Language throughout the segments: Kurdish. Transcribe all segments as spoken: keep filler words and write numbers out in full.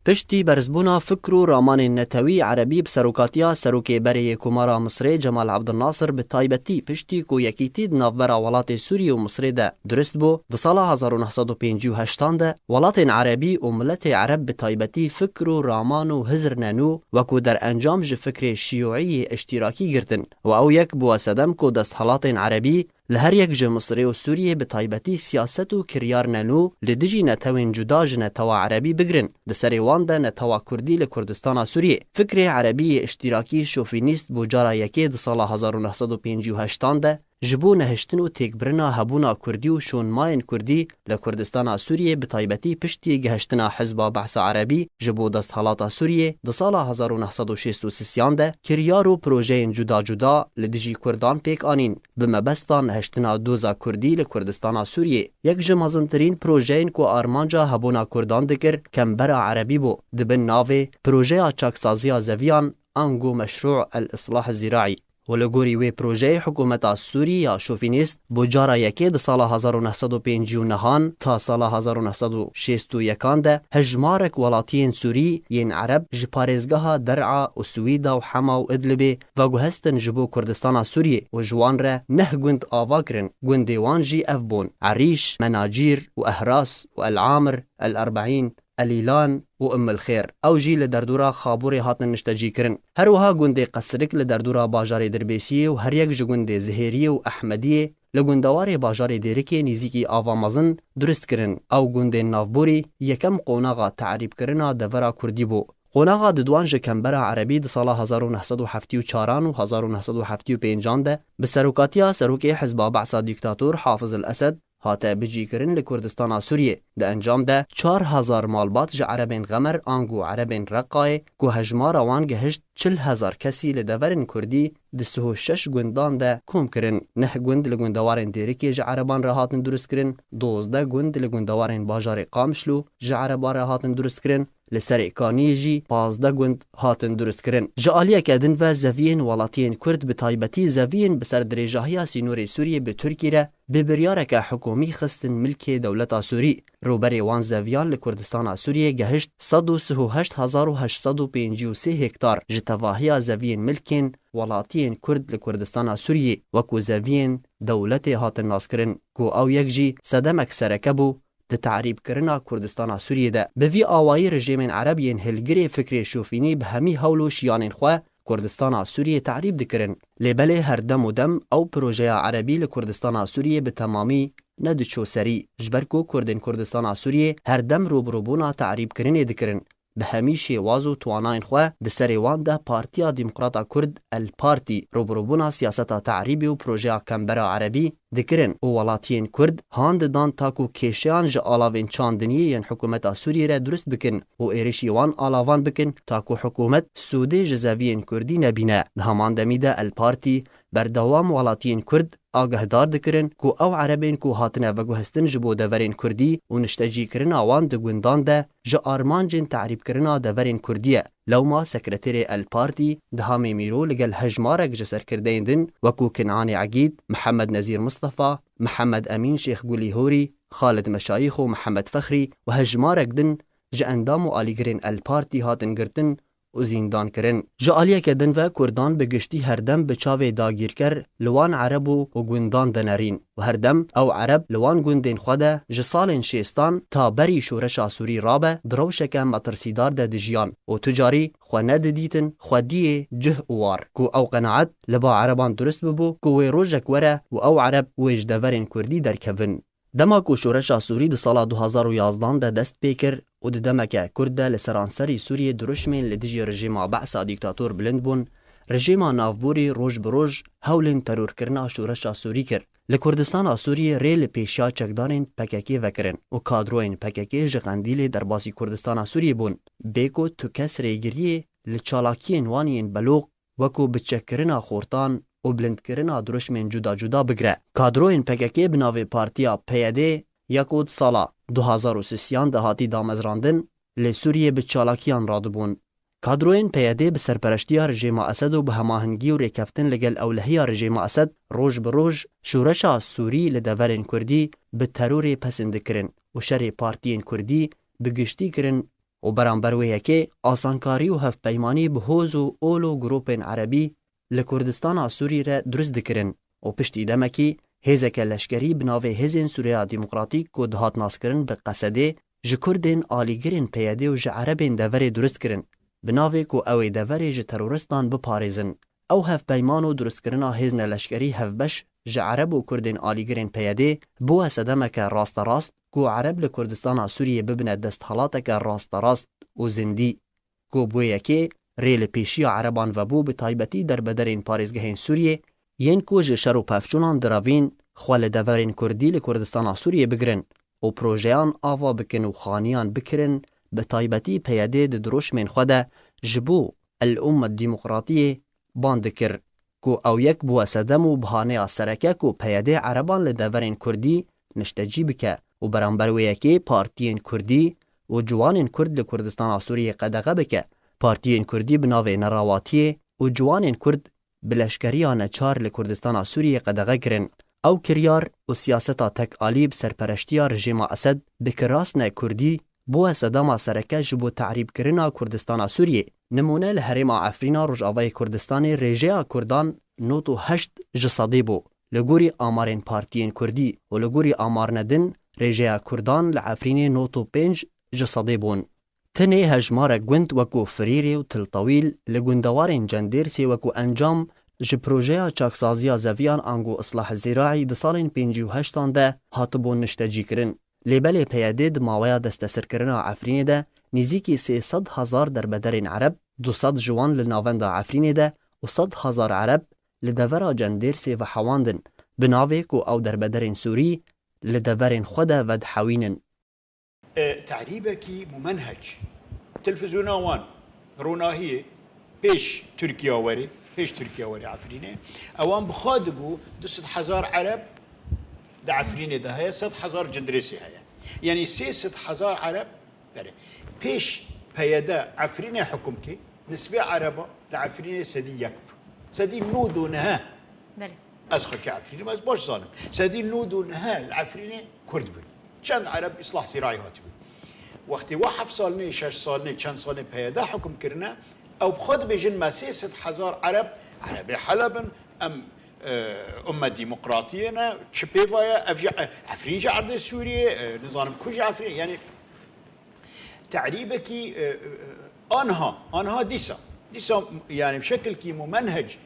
Piştî berzbûna fikr û ramanên netewî erebî bi serokatiya serokê berê yê Komara Misrê Cemal Abdulnasir, bi taybetî piştî ku yekîtî di navbera welatê Sûriyê û Misrê de durist bû, di sala hezar û neh sed û pêncî û heştan de welatên erebî û miletê ereb bi taybetî fikr û raman û hizrine nû wekû derencam ji fikrê şiyûî yê îştîrakî girtin û ew yek bûye sedem ku desthilatên erebî li her yek ji Misirê û Sûriyê bi taybetî siyaset û kiryarine nû li dijî netewên cuda ji netewa erebî bigirin. Di serê wan de netewa kurdî li Kurdistana Sûriyê. Fikrê erebî yê îştîrakî şofînîst bû cara yekê di sala hezar û neh sed û pêncî û heştan de ji bo nehiştin û têkbirina hebûna kurdî û şûnmayên kurdî li Kurdistana Sûriyê, bi taybetî piştî gihiştina Hizba Behsa Erebî ji bo desthelata Sûriyê di sala hezar û neh sed û şêst û sêyan de, kiryar û projeyên cuda cuda li dijî kurdan pêk anîn. Bi mebesta nehiştina doza kurdî li Kurdistana Sûriyê, yek ji mezintirîn projeyên ku armanca hebûna kurdan dikir, kembera erebî bû, di bin navê Projeya Çaksaziya Zeviyan, ango Meşrû El Islah Zîraî. Û li gorî wê projeyê, hikûmeta Sûrî ya şofînîst bo cara yekê di sala hezar û neh sed û pêncî û nehan ta sala hezar û neh sed û şêst û yekan de hejmarek welatiyên Sûrî yên Ereb ji parêzgeha Der'a û Swîda û Hema û Idlibê veguhestin ji bo Kurdistana Sûriyê û ji wan re neh gund ava kirin. Gundê wan jî ev bûn: Erîş, Menacîr û Ehras û El Amir, El Erbeîn, Elîlan û Ummul Xêr. Ew jî li derdora Xaburê hatin niştecîkirin. Her wiha gundê Qesirik li derdora bajarê Dirbêsiyê û her yek ji gundê Zihêriyê û Ehmediyê li gundewarê bajarê Dêrikê nîzîkî ava mezin durist kirin. Ew gundên navborî yekem qonaxa terîbkirina devera kurdî bû. Qonaxa didwan ji kembera erebî di sala hezar û neh sed û heftê û çaran û hezar û neh sed û heftê û pêncan de bi serokatiya serokê Hizba Behsa dîktator Hafiz El Esed hate bicîkirin li Kurdistana Sûriyê. Di encam de çar hezar malbat ji erebên Xemer ango erebên Reqayê ku hejmara wan gihişt çil hezar kesî li deverên kurdî di sih û şeş gundan de kom kirin. Neh gund li gundewarên Dêrikê ji ereban re hatin duristkirin, dozdeh gund li gundewarên bajarê Qamişlo ji ereban re hatin duristkirin, li serê Kaniyê jî pazdeh gund hatin duristkirin. Ji aliyeke din ve zeviyên welatiyên kurd, bi taybetî zeviyên bi ser dirêjahiya sînorê Sûriyê bi Tirkî re, bi biryareke hikûmî xistin milkê dewleta Sûrî. Rûberê wan zeviyan li Kurdistana Sûriyê gehişt sed û sih û heşt hezar û heşt sed û pêncî û sê hektar. Ji tevahiya zeviyên milkên welatiyên kurd li Kurdistana Sûriyê wekû zeviyên dewletê hatin naskirin, ku ew yek jî sedemek sereke bû di terîbkirina Kurdistana Sûriyê de. Bi vî awayî rejîmên ereb yên hilgirê fikrê şofînî bi hemî hewl û şiyanên xwe Kurdistana Sûriyê terîb dikirin. Lê belê her dem û dem ew projeya erebî li Kurdistana Sûriyê bi temamî nediço serî, ji ber ku Kurdên Kurdistana Sûriyê her dem rûbirûbûna terîbkirinê dikirin. Bi hemî şêwaz û twanayên xwe di serê wan de Partiya Demokrata Kurd, El Partî, rûbirûbûna siyaseta terîbê û projeya kembera erebî dikirin û welatiyên kurd han didan ta ku kêşeyan ji alavên çandiniyê yên hikûmeta Sûriyê re durist bikin û êrişî wan alavan bikin ta ku hikûmet sûdê ji zeviyên kurdî nebîne. Di heman demî de El Partî berdewam welatiyên kurd agehdar dikirin ku ew erebên ku hatine veguhestin ji bo deverên kurdî û niştecîkirina wan di gundan de ji armancên terîbkirina deverên kurdî ye. Lewma sekreterê El Partî Dihamê Mîro li gel hejmarek ji serkirdeyên din wekû Kinanê Egîd, Mihemed Nezîr Mistefa, Mihemed Emîn Şêx Gulîhorî, Xalid Meşayîx û Mihemed Fexrî û hejmarek din ji endam û alîgirên El Partî hatin girtin û zîndan kirin. Ji aliyeke din ve kurdan bi giştî her dem bi çavê dagîrker li wan ereb û gundan de nerîn û her dem ew ereb li wan gundên xwe de ji salên şêstan ta berî şoreşa Sûrî rabe di rewşeke metirsîdar de dijiyan û tu carî xwe nedidîtin xwediyê cih û war, ku ew qenaet li ba ereban durist bibû ku wê rojek were û ew ereb wê ji deverên kurdî derkevin. Dema ku şoreşa Sûrî di sala du hazar û yazdan de dest pê kir û di demeke kurt de li seranserî Sûriyê dirûşmên li dijî rejîma Behsa dîktator bilind bûn, rejîma navborî roj bi roj hewlên terorkirina şoreşa Sûrî kir. Li Kurdistana Sûriyê rê li pêşiya çekdarên P K K vekirin û kadroyên P K K ji Qendîlê derbasî Kurdistana Sûriyê bûn. Bê ku tu kes rêgiriyê li çalakiyên wan yên beloq wekû biçekkirina xortan û bilindkirina dirûşmên cuda cuda bigire. Kadroyên P K K bi navê Partiya P Y D ya ku di sala du hazar û sêyan de hatî damezrandin, li Sûriyê bi çalakiyan radibûn. Kadroyên P Y D bi serpereştiya rejîma Esed û bi hemahengî û rêkeftin li gel ewlehiya rejîma Esed roj bi roj şoreşa Sûrî li deverên Kurdî bi terorê pesend dikirin û şerê partiyên Kurdî bi giştî kirin û beramber wê yekê asankarî û hevpeymanî bi hoz û ol û grûpên erebî li Kurdistana Sûriyê re durist dikirin û piştî demekî hêzeke leşkerî bi navê Hêzên Sûriya Demokratîk ku dihat naskirin bi Qesedê ji Kurdên alîgirên P Y D û ji Erebên deverê durist kirin, bi navê ku ew ê deverê ji teroristan biparêzin. Ew hevpeyman û durustkirina hêzne leşkerî hevbeş ji Ereb û Kurdên alîgirên P Y D bûye sedemeke rasterast ku Ereb li Kurdistana Sûriyê bibine desthilateke rasterast û zindî. Ku bi wê yekê rê li pêşiya Ereban vebû, bi taybetî derbederên parêzgehên Sûriyê, yên ku ji şer û pevçûnan direvîn, xwe li deverên Kurdî li Kurdistana Sûriyê bigirin û projeyan ava bikin û xaniyan bikirin, bi taybetî P Y D di dirûşmên xwe de ji bo El Ummet Demokratiyê ban dikir, ku ew yek bûye sedem û bihaneya sereke ku P Y D Ereban li deverên Kurdî niştecî bike û beramber wê yekê partiyên Kurdî û ciwanên Kurd li Kurdistana Sûriyê qedexe bike. Partiyên Kurdî bi navê Nerawatiyê û ciwanên Kurd bi leşkeriya neçar li Kurdistana Sûriyê qedexe kirin. Ew kiryar û siyaseta tekalî bi serpereştiya rejîma Esed bi kirasne Kurdî bûye sedema sereke ji bo tehrîbkirina Kurdistana Sûriyê. Nimûne, li herêma Efrîna Rojavayê Kurdistanê rêjeya Kurdan nod û heşt ji sedê bû, li gorî amarên partiyên Kurdî û li gorî amarne din rêjeya Kurdan li Efrînê nod û pênc ji sedê bûn. Tenê hejmarek gund wekû Firîrê û Til Tewîl li gundewarên Cendêrsê wekû encam ji projeya çaksaziya zeviyan ango Islah Zîraî di salên pêncî û heştan de hatibûn niştecîkirin. Lê belê P Y D di maweya destesirkirina Efrînê de nêzîkî sê sed hezar derbederên Ereb, du sed ji wan li navenda Efrînê de û sed hezar Ereb li devera Cendêrsê vehewandin, bi navê ku ew derbederên Sûrî li deverên xwe de vedihewînin. E, tehrîbekî mumenhec. Televîzyona wan, ronahiyê, pêş Tirkiya werê, pêş Tirkiya werê Efrînê, ewan bi xwe dibû du sed hezar Ereb di Efrînê de heye, sed hezar Cindrêsê heye. Yanî sê sed hezar Ereb, berê. Pêş P Y D Efrînê hukm kê, nisbê Ereba li Efrînê sedî yek bû. Sedî nod û neh. Belê. Ez xelkê Efrînê me, ez baş zanim. Sedî nod û neh li Efrînê Kurd bûn. Çend Ereb Îslah Zîraî hatibûn. Wextê wa heft salnê, şeş salnê, çend salnê P Y D hukm kirine, ew bi xwe dibêjin me sê sed hezar Ereb, Erebê Heleb in, em, e, umme demokratiyê ne, çi pêva ye, ev jî, e, Efrîn jî erdê Sûriyê, e, nizanim ku jî Efrîn, yanî te'rîbekî, e, e, anha, anha dîsa, dîsa, yanî bi şekilkî mumenhec.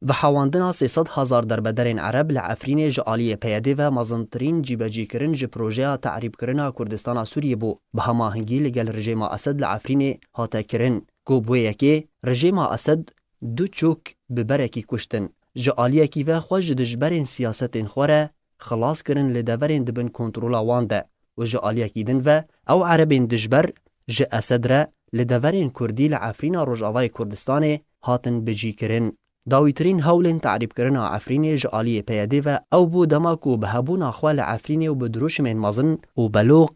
Vehewandina sê sed hezar derbederên Ereb li Efrînê ji aliyê P Y D ve mezintirîn cîbecîkirin ji projeya te'rîbkirina Kurdistana Sûriyê bû, bi hemahingî li gel rejêma Esed li Efrînê hate kirin, ku bi wê yekê rejêma Esed du çok bi berekî kuştin, ji aliyekî ve xwe ji dijberên siyasetên xwe re xilas kirin, li deverên di bin kontrola wan de û ji aliyekî din ve ew Erebên dijber ji Esed re li deverên Kurdî li Efrîna Rojavayê Kurdistanê hatin bicîkirin. Dawîtirîn hewlên te'rîbkirina Efrînê ji aliyê P Y D ve ew bû dema ku bi hebûna xwe li Efrînê û bi dirûşmên mezin û beloq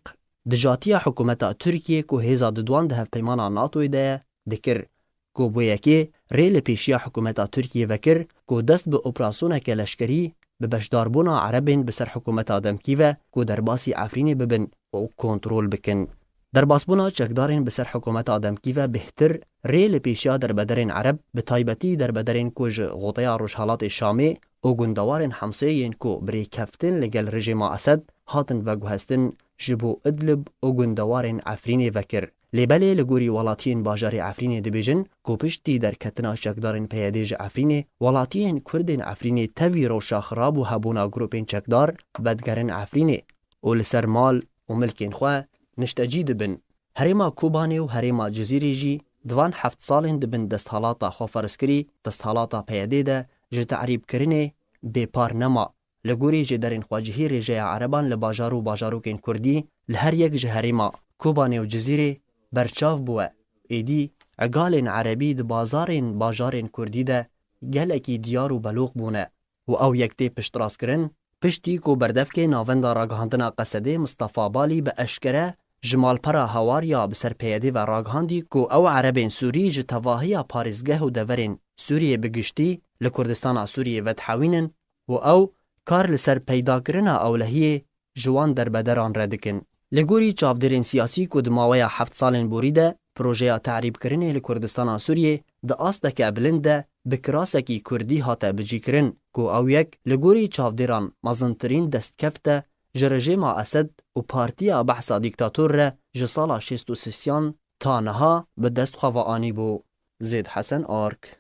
dijatiya hikûmeta Tirkiyê ku hêza Didwan di hevpeymana NATOyê de ye, dikir. Ku bo yekê rê li pêşiya hikûmeta Tirkiyê vekir ku dest bi operasyoneke leşkerî bi beşdarbûna Erebên bi ser hikûmeta demkî ve ku derbasî Efrînê bibin û kontrol bikin. Derbasbûna çekdarên bi ser hikûmeta demkî ve bêhtir rê li pêşiya derbederên Ereb, bi taybetî derbederên ku ji Xoteya Rojhelatê Şamê û gundewarên hemsê yên ku bi rêkeftin li gel rejêma Esed hatin veguhestin, ji bo Idlib û gundewarên Efrînê vekir. Lê belê li gorî welatiyên bajarê Efrînê dibêjin ku piştî derketina çekdarên P Y D ji Efrînê, welatiyên Kurdên Efrînê tevî rewşa xirab û hebûna grûpên çekdar vedigerin Efrînê û li ser mal û milkên xwe niştecî dibin. Herêma Kobanê û herêma Cizîrê jî di van heft salên di bin desthalata xweferzkirî, desthalata P Y D de ji te'rîbkirinê bêpar nema. Li gorî jêderên xwecihî rêjeya Ereban li bajar û bajarokên Kurdî li her yek ji herêma Kobanê û Cizîrê berçav bûye. Êdî egalên Erebî di bazarên bajarên Kurdî de gelekî diyar û beloq bûne û ew yek tê piştrastkirin, piştî ku berdevkê Navenda Ragihandina Qesedê Mistefa Balî bi eşkere ji malpera Hawar ya bi ser P Y D ve ragihandî ku ew Erebên Sûrî ji tevahiya parêzgeh û deverên Sûriyê bi giştî li Kurdistana Sûriyê vedihewînin û ew kar li ser peydakirina ewlehiyê ji wan derbederan re dikin. Li gorî çavdêrên siyasî ku di maweya heft salên borî de projeya tehrîbkirinê li Kurdistana Sûriyê di asteke bilind de bi kirasekî kurdî hate bicîkirin, ku ew yek li gorî çavdêran mezintirîn destkeft e ji rejêma Esed û partiya behsa dîktator re ji sala şêst û sêyan ta niha bi dest xwe ve anîbû. Zêd Hesen Ark.